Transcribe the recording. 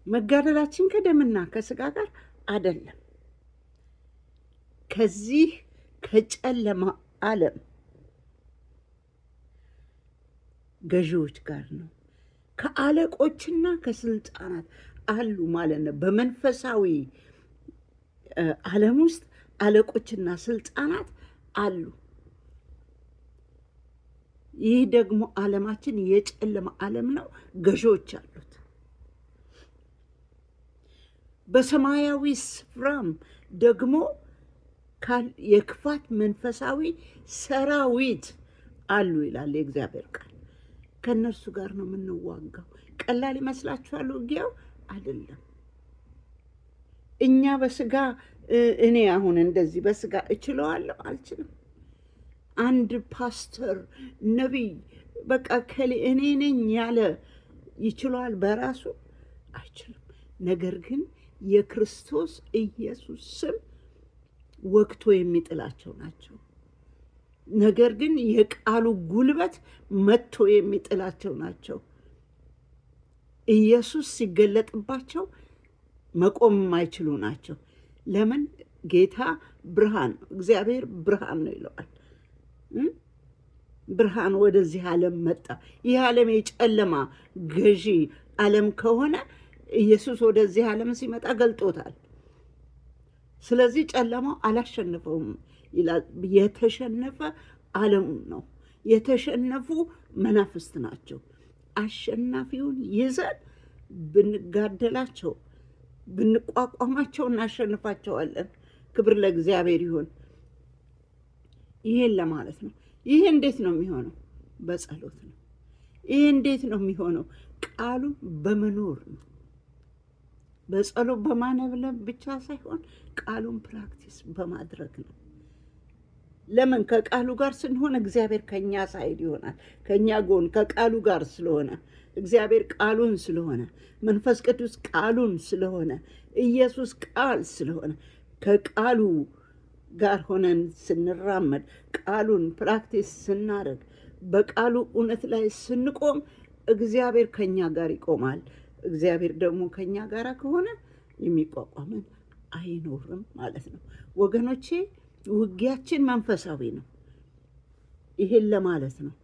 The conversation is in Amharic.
መጋደላችን ከደምና ከስጋ ጋር አይደለም፣ ከዚህ ከጨለማ ዓለም ገዢዎች ጋር ነው። ከአለቆችና ከስልጣናት አሉ ማለት ነው። በመንፈሳዊ ዓለም ውስጥ አለቆችና ስልጣናት አሉ። ይህ ደግሞ ዓለማችን የጨለማ ዓለም ነው፣ ገዢዎች አሉት። በሰማያዊ ስፍራም ደግሞ የክፋት መንፈሳዊ ሰራዊት አሉ ይላል የእግዚአብሔር ቃል። ከእነርሱ ጋር ነው የምንዋጋው። ቀላል ይመስላችኋል? ውጊያው አይደለም። እኛ በስጋ እኔ አሁን እንደዚህ በስጋ እችለዋለሁ? አልችልም። አንድ ፓስተር፣ ነቢይ፣ በቃ ከሌ እኔ ነኝ ያለ ይችለዋል? በራሱ አይችልም። ነገር ግን የክርስቶስ ኢየሱስ ስም ወግቶ የሚጥላቸው ናቸው። ነገር ግን የቃሉ ጉልበት መጥቶ የሚጥላቸው ናቸው። ኢየሱስ ሲገለጥባቸው መቆም የማይችሉ ናቸው። ለምን? ጌታ ብርሃን ነው፣ እግዚአብሔር ብርሃን ነው ይለዋል። ብርሃን ወደዚህ ዓለም መጣ። ይህ ዓለም የጨለማ ገዢ ዓለም ከሆነ ኢየሱስ ወደዚህ ዓለም ሲመጣ ገልጦታል። ስለዚህ ጨለማው አላሸነፈውም ይላል። የተሸነፈ ዓለም ነው። የተሸነፉ መናፍስት ናቸው። አሸናፊውን ይዘን ብንጋደላቸው፣ ብንቋቋማቸው እናሸንፋቸዋለን። ክብር ለእግዚአብሔር ይሁን። ይሄን ለማለት ነው። ይሄ እንዴት ነው የሚሆነው? በጸሎት ነው። ይሄ እንዴት ነው የሚሆነው? ቃሉ በመኖር ነው። በጸሎት በማነብነብ ብቻ ሳይሆን ቃሉን practice በማድረግ ነው። ለምን? ከቃሉ ጋር ስንሆን እግዚአብሔር ከኛ side ይሆናል፣ ከኛ ጎን ከቃሉ ጋር ስለሆነ፣ እግዚአብሔር ቃሉን ስለሆነ፣ መንፈስ ቅዱስ ቃሉን ስለሆነ፣ ኢየሱስ ቃል ስለሆነ፣ ከቃሉ ጋር ሆነን ስንራመድ፣ ቃሉን practice ስናደርግ፣ በቃሉ እውነት ላይ ስንቆም እግዚአብሔር ከኛ ጋር ይቆማል። እግዚአብሔር ደግሞ ከኛ ጋር ከሆነ የሚቋቋመን አይኖርም ማለት ነው። ወገኖቼ፣ ውጊያችን መንፈሳዊ ነው። ይሄን ለማለት ነው።